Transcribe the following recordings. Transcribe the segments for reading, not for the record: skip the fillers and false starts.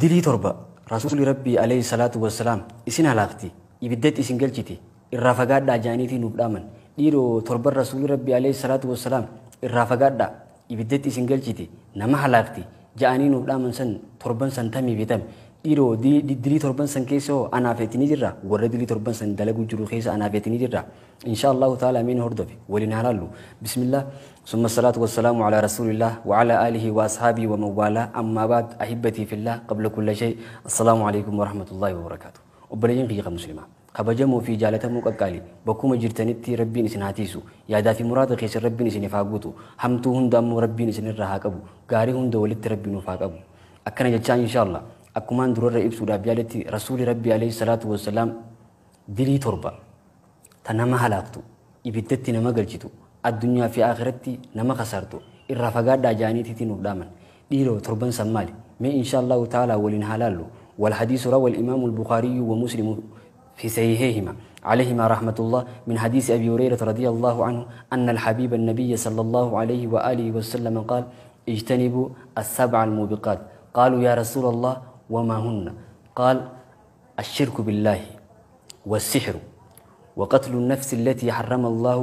Dilii torba Rasuulli Rabbii alayhi salaatu wassalaam isin halaakti, ibiddatti isin galchiti, irraa fagaadhaa ja'aniitii nuuf dhaaman. Dhiiroo torban Rasuulli Rabbii alayhi salaatu wassalaam irraa fagaadhaa, ibiddatti isin galchiti, nama halaakti ja'anii nuuf dhaaman san torban san tamii fi tami? Dhiiroo dilii torban san keessa hoo anaa fi ati ni jirraa? Warra dilii torban san dalaguu jiru keessa anaa fi ati ni jirraa? Inshaa Allahu ta'ala mee na hordofi waliin haa laallu. Bismillah summa salaatu wassalaamu ala rasuulillah wa ala aalihi wa ashaabihi wa man waalaa ammaa ba'd ahibbatii fillah qabla kulla shay assalaamu alaikum wa rahmatullahi wa barakaatuh. Obboleeyyan kiyya kan muslimaa kabajamoo fi jaalatamoo qaqqaali bakkuma jirtanitti Rabbiin isin haa tiisu, yaadaa fi muraada keessan Rabbiin isiniif haa guutu, hamtuu hunda ammoo Rabbiin isinirraa haa qabu, gaarii hunda walitti Rabbi nuuf haa qabu. Akkana jechaa inshaa Allah akkumaan durarra ibsuudhaaf yaaletti Rasuuli Rabbii alayhi salaatu wassalaam dilii torba ta nama halaaktu, ibiddatti nama galchitu, addunyaa fi aakhiratti nama kasaartu irraa fagaadhaa ja'aniititi nuuf dhaaman. Dhiiroo torban san maali? Mee inshaa Allaahu ta'aalaa waliin haa laallu. Wal hadiisu rawal imaamul bukhaariyyu wa muslimu fi sahiihayhima alayhimaa rahmatullah min hadiisi abii hureyrata radiyallaahu anhu anna alhabiiba annabiyya sallallaahu alayhi wa aalihi wa sallama qaal ijtanibuu assab'a almuubiqaat qaaluu yaa rasuulallah wamaa hunna qaal الشرك بالله والسحر وقتل النفس التي حرم الله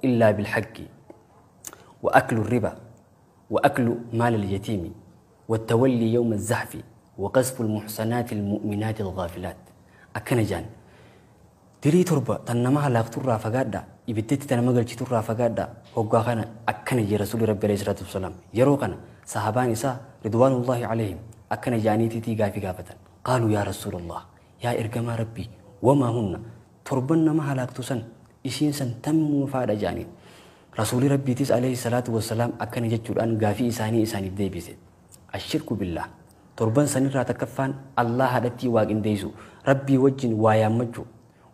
إلا بالحق وأكل الربا وأكل مال اليتيم والتولي يوم الزحف وقذف المحصنات المؤمنات الغافلات. Akkana jaan: Dilii torba tan nama halaakturraa fagaadha, ibiddatti ta nama galchiturraa fagaadha. Hoggaa kana akkana jee Rasuulli Rabbi alayhi salaatu wassalaam. Yeroo kana sahabaan isaa ridwaanullaahi alayhim akkana jaaniitiitii gaafii gaafatan: Qaaluu yaa Rasuulallah, yaa ergamaa Rabbii, wamaa hunna? Torban nama halaaktu san isiin san tammuma faadha jaaniin. Rasuulli Rabbiitis alayhi salaatu wassalaam akkana jechuudhaan gaafii isaanii isaaniif deebise: Ashirku billaah. Torban sanirraa takkaffaan Allaahadhattii waa qindeessuu, Rabbii wajjin waa yaammachuu.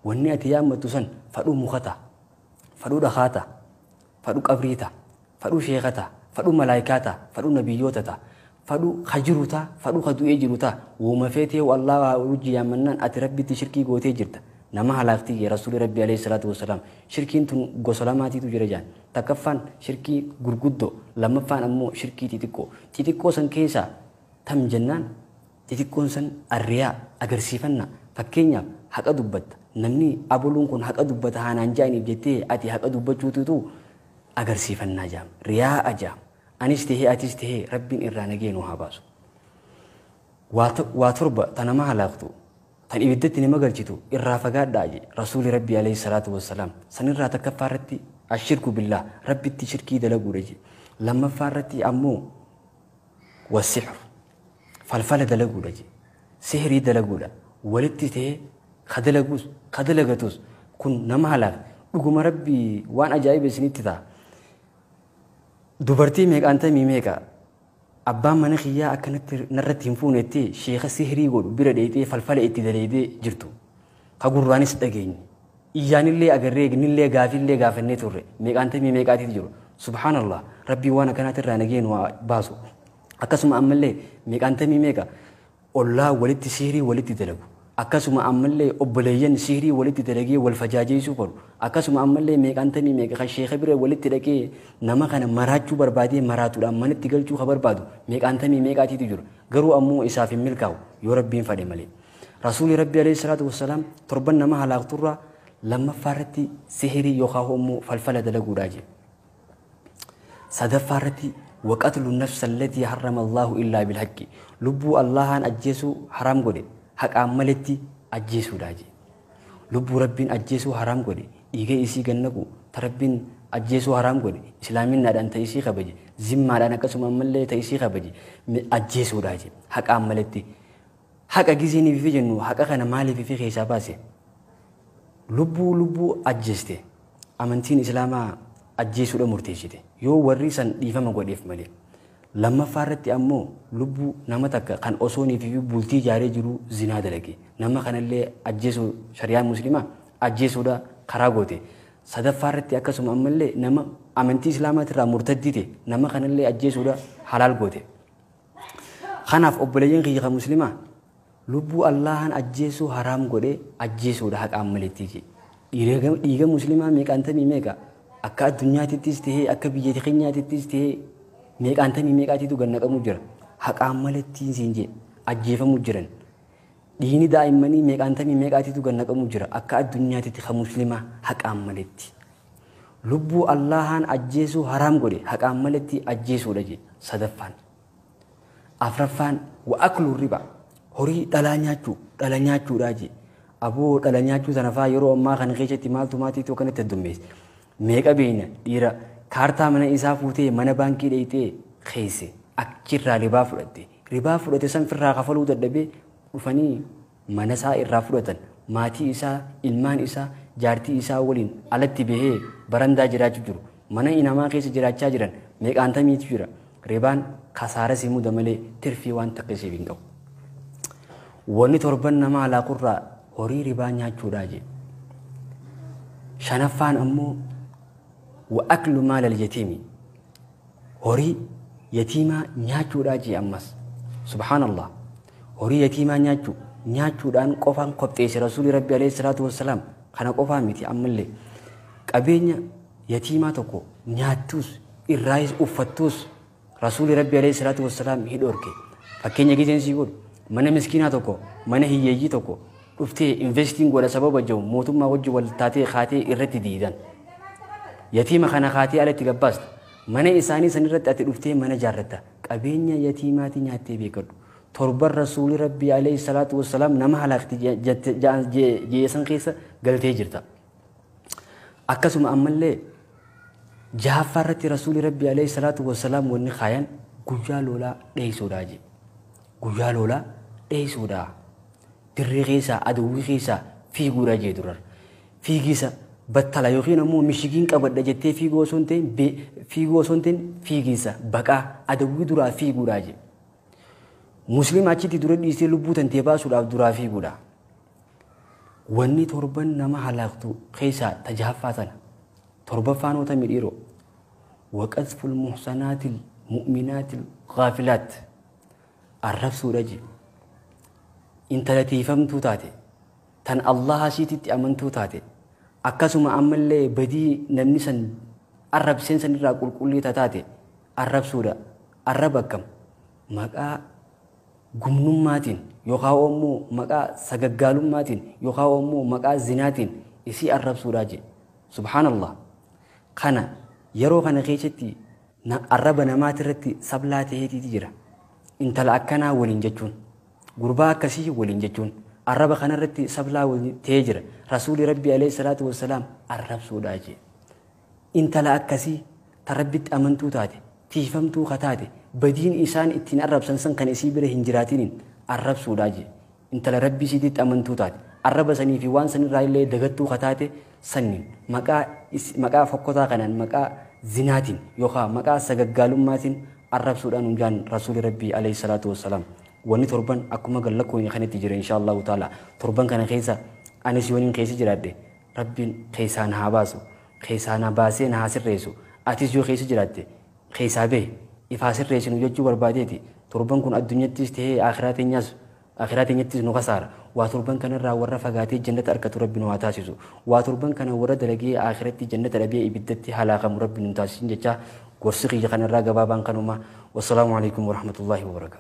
Wanni ati yaammattu san fadhu muka ta'a, fadhu dhakaa ta'a, fadhu qabrii ta'a, fadhu sheekha ta'a, fadhu malaaykaa ta'a, fadhu nabiyyoota ta'a, fadhu ka jiru ta'a, fadhu ka du'ee jiru ta'a. Woma feeteehu Allaaha wajji yaammannaan ati Rabbitti shirkii gootee jirta. Nama halaakti jee Rasuulli Rabbii alayhi salaatu wassalaam. Shirkiin tun gosa lamaatiitu jira jaan. Takkaffaan shirkii gurguddoo, lammaffaan ammoo shirkii xixiqqoo. Xixiqqoo san keessaa tam jennaan, xixiqqoon san arriyaa, agarsiifannaa. Fakkeenyaaf haqa dubbatta. Namni aboluun kun haqa dubbata haa naan ja'aniif jettee ati haqa dubbachuututu agarsiifannaa jaama. Riyaa'a jaama. Anis tahee atis tahee Rabbiin irraa nagaya nu haa baasu. Waa torba ta nama halaaktu, tan ibiddatti nama galchitu irraa fagaadhaa jedhe Rasuuli Rabbii alayhi salaatu wassalaam. Sanirraa takkaffaa irratti ashirku billaah, Rabbitti shirkii dalaguudha jedhe. Lammaffaa irratti ammoo wassixru, falfala dalaguudha jedhe. Sihrii dalaguudha. Walitti tahee ka dalaguus ka dalagatus kun nama halaaka. Dhuguma Rabbii waan ajaa'iba isinitti ta'a. Dubartii meeqaantamii meeqa abbaan mana kiyyaa akkanatti narratti hin fuune jettee sheeka sihrii godhu bira dheeyxee falfala itti daleeydee jirtu. Ka gurraanis dhageenye. Iyyaanillee agarree nillee gaafillee gaafannee turre. Meeqaantamii meeqaatiitu jiru. Subhaanallah. Rabbiin waan akkanaatirraa nagee nu haa baasu. Akkasuma ammallee meeqaantamii meeqa ollaa walitti sihrii walitti dalagu. Akkasuma ammallee obboleeyyan sihrii walitti dalagee wal fajaajeessuu fadhu. Akkasuma ammallee meeqaantamii meeqa kan sheeka bira walitti dhaqee nama kana maraachuu barbaadee maraatuudhaan manatti galchuu ka barbaadu meeqaantamii meeqaatiitu jira. Garuu ammoo isaaf hin milkaa'u yoo Rabbiin fadhe malee. Rasuulli Rabbii alayhi salaatu wassalaam torban nama halaakturraa lammaffaa irratti sihrii yookaan ammoo falfala dalaguudhaa jedhe. Sadaffaa irratti waqatlu nafsa allatii harrama Allaahu illaa bilhaqqi, lubbuu Allaahaan ajjeesuu haraam godhe haqaan maletti ajjeesuudha jedhe. Lubbuu Rabbiin ajjeesuu haraam godhe, dhiiga isii gad naquu, ta Rabbiin ajjeesuu haraam godhe, islaaminnaadhaan ta isii kabaje, zimmaadhaan akkasuma ammallee ta isii kabaje ajjeesuudha jedhe haqaan maletti. Haqa gizee fi jennu haqa kana maaliif fi keessaa baase? Lubbuu lubbuu ajjeeste amantiin Islaamaa ajjeesuudha murteessite yoo warri san dhiifama godheef malee. Lammaffaa irratti ammoo lubbuu nama takka kan osoonii fi bultii ijaaree jiru zinaa dalage. Nama kanallee ajjeesuu shari'aan muslimaa ajjeesuudha karaa goote. Sadaffaa irratti akkasuma ammallee nama amantii Islaamaatirraa murtaddii ta'e nama kanallee ajjeesuudha halaal goote. Kanaaf obboleeyyan kiyya kan muslimaa, lubbuu Allaahaan ajjeesuu haraam godhe ajjeesuudha haqaan maletti jedhe. Dhiiga muslimaa meeqaantamii meeqa akka addunyaatittis tahee akka biyya keenyaatittis tahee meeqaantamii meeqaatiitu gad naqamu jira. Haqaan maletti siin jedhe. Ajjeefamuu jiran. Dhiigni daa'immanii meeqaantamii meeqaatiitu gad naqamuu jira akka addunyaatitti ka muslimaa haqaan maletti. Lubbuu Allaahaan ajjeesuu haraam godhe haqaan maletti ajjeesuudha jedhe sadaffaan. Afraffaan wa aklu riba horii dhalaa nyaachuu dhala nyaachuudha jedhe. Aboo dhala nyaachuu tana faa yeroo ammaa kana keessatti maaltu maatiitu akkanatti heddummeesse. Meeqa beeyna dhiira kaartaa mana isaa fuutee mana baankii dheeyxee keesse achirraa ribaa fudhatte. Ribaa fudhate san firraa kafaluu dadhabee dhufanii mana isaa irraa fudhatan. Maatii isaa, ilmaan isaa, jaartii isaa waliin alatti bahee barandaa jiraachuu jiru. Mana inamaa keessa jiraachaa jiran meeqaantamiitu jira. Ribaan kasaara si muda malee tirfii waan takka siif hin qabu. Wanni torban nama halaakurraa horii ribaa nyaachuudhaa jedhe. Shanaffaan ammoo wa aklu maalal yatiimi horii yatiimaa nyaachuudhaa jee ammas. Subhaanallah. Horii yatiimaa nyaachuu nyaachuudhaan qofaan kopheesse Rasuulli Rabbi alayhi salaatu wassalaam kana qofaa miti ammallee qabeenya yatiimaa tokko nyaattuus irraayis uffattuus Rasuulli Rabbi alayhi salaatu wassalaam ni dhorke. Fakkeenya giseen sii godhu mana miskiinaa tokko mana hiyyeeyyii tokko dhuftee investiin godha sababa jiru mootummaa wajji wal taatee kaatee irratti diidan. Yatiima kana kaatee alatti gabbaasta. Mana isaanii sanirratti ati dhuftee mana jaarratta. Qabeenya yatiimaati nyaattee beekadhu. Torban Rasuulli Rabbii alayhi salaatu wassalaam nama halaakti jeesan keessa galtee jirta. Akkasuma ammallee jahaffaa irratti Rasuulli Rabbii alayhi salaatu wassalaam wanni kaayan guyyaa lolaa dheessuudhaa jedhe. Guyyaa lolaa dheessuudhaa. Dirree keessaa aduwwii keessaa fiiguudha jee durar. Fiigisa battala yookiin ammoo mishigiin qabadha jettee fiiguu osoo hin ta'in fiiguu osoo hin ta'in fiiginsa baqaa aduwwii duraa fiiguudha jee. Musliima achitti dura dhiistee lubbuu tantee baasuudhaaf duraa fiiguudha. Wanni torban nama halaaktu keessaa tajahaffaa tana. Torbaffaan hoota midhiiroo. Waqazful muhsanaatil mu'minaatil gaafilaat. Arrabsuudha jee. Intala tiifamtuu taate tan Allaha siititti amantuu taate akkasuma ammallee badii namni san arrabseen san irraa qulqullii taate arrabsuudha. Arraba akkam maqaa gumnummaatiin yookaan immoo maqaa sagaggaalummaatiin yookaan immoo maqaa zinaatiin isii arrabsuudha jedhe. Subhaanallah. Kana yeroo kana keessatti arraba namaatirratti sablaa ta'eetiiti jira. Intala akkanaa waliin jechuun gurbaa akkasii waliin jechuun arraba kanarratti sablaa ta'ee jira. Rasuulli Rabbii alayhi salaatu wassalaam arrabsuudha jedhe. Intala akkasii ta Rabbitti amantuu taate tiifamtuu ka taate badiin isaan ittiin arrabsan san kan isii bira hin jiraatiniin arrabsuudha jedhe. Intala Rabbii isiitti amantuu taate arraba sanii fi waan sanirraa illee dagattuu ka taate sanniin maqaa fokkotaa kanaan maqaa zinaatiin yookaan maqaa sagaggaalummaatiin arrabsuudhaan hundaan Rasuulli Rabbii alayhi salaatu wassalaam. Wanni torban akkuma gallakkoon kanatti jira insha Allahu taala. Torban kana keessa anis yooniin keessa jiraadhe Rabbiin keessaan haa baasu keessaan haa baasee na haa sirreessu atis yoo keessa jiraatte keessaa bahe ifaa sirreessinu jechuu barbaadeeti. Torban kun addunyattis ta'ee akhiraa teenyattis nu kasaara. Waa torban kanarraa warra fagaatee jannata argatu Rabbi nu haa taasisu. Waa torban kana warra dalagee akhiratti jannata dhabee ibiddatti halaakamu Rabbi nu taasisin jecha gorsi kiyya kanarraa gabaabaan kanuma. Wassalaamu alaikum warahmatullaahi wabarakaatu.